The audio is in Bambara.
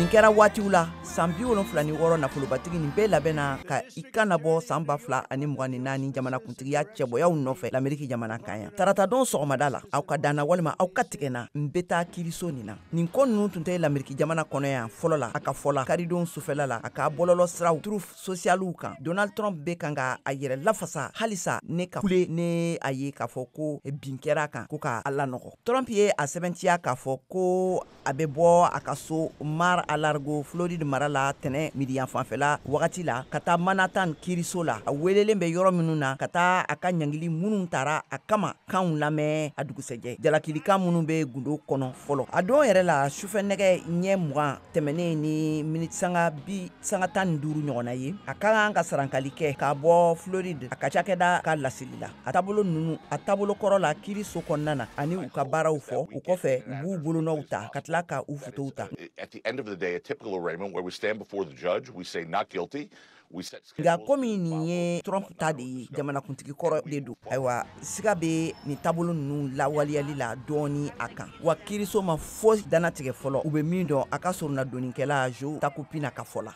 Nin kɛra waatiw la, san 76 nafolobatigi nin bɛɛ labɛnna ka i kan nabɔ san 2024 jamanakuntigiya cɛbɔyaw nɔfɛ Lameriki jamana kan yan. Taratadon sɔgɔmada la, aw ka danna walima aw ka tigɛna n bɛ taa kiiriso nin na. Nin ko ninnu tun tɛ Lameriki jamana kɔnɔ yan fɔlɔ la. A ka fɔ la, karidon sufɛla la, a ka bɔlɔlɔ siraw Truth Socialw kan, Donald Trump bɛ kan ka a yɛrɛ lafasa halisa ne ka kule ne a ye k'a fɔ ko bin kɛra a kan, ko ka a lanɔgɔ. Trump ye a sɛbɛntiya k'a fɔ ko a bɛ bɔ a ka so Mar-a-Lago, Floride mara la, tɛnɛ midi fanfɛla wagati la, ka taa Manhattan kiiriso la, a welelen bɛ yɔrɔ minnu na, ka taa a ka ɲangili minnu tara a kama kanw lamɛn a dugusɛjɛ, jalakilikan minnu bɛ gundo kɔnɔ fɔlɔ. A don yɛrɛ la, sufɛ nɛgɛ ɲɛ 20 tɛmɛnen ni miniti sanga bi sanga 15 ɲɔgɔnna ye, a ka kan ka sarankali kɛ ka bɔ Floride a ka cakɛda ka laseli la, a taabolo ninnu, a taabolo kɔrɔ la kiiriso kɔnɔna na, ani u ka baaraw fɔ. U kɔfɛ, u b'u bolonɔw ta ka tila ka u fotow ta. At the end of the day, a typical arraignment where we stand before the judge, we say not guilty. Nka komi nin ye Trump ta de ye, jamanakuntigi kɔrɔ de don, ayiwa, siga bɛ nin taabolo ninnu lawaleyali la dɔɔni a kan wa. Kiiriso ma foyi dannatigɛ fɔlɔ, u bɛ min dɔn, a ka sorona donikɛla Joe Tacopina ka fɔ la.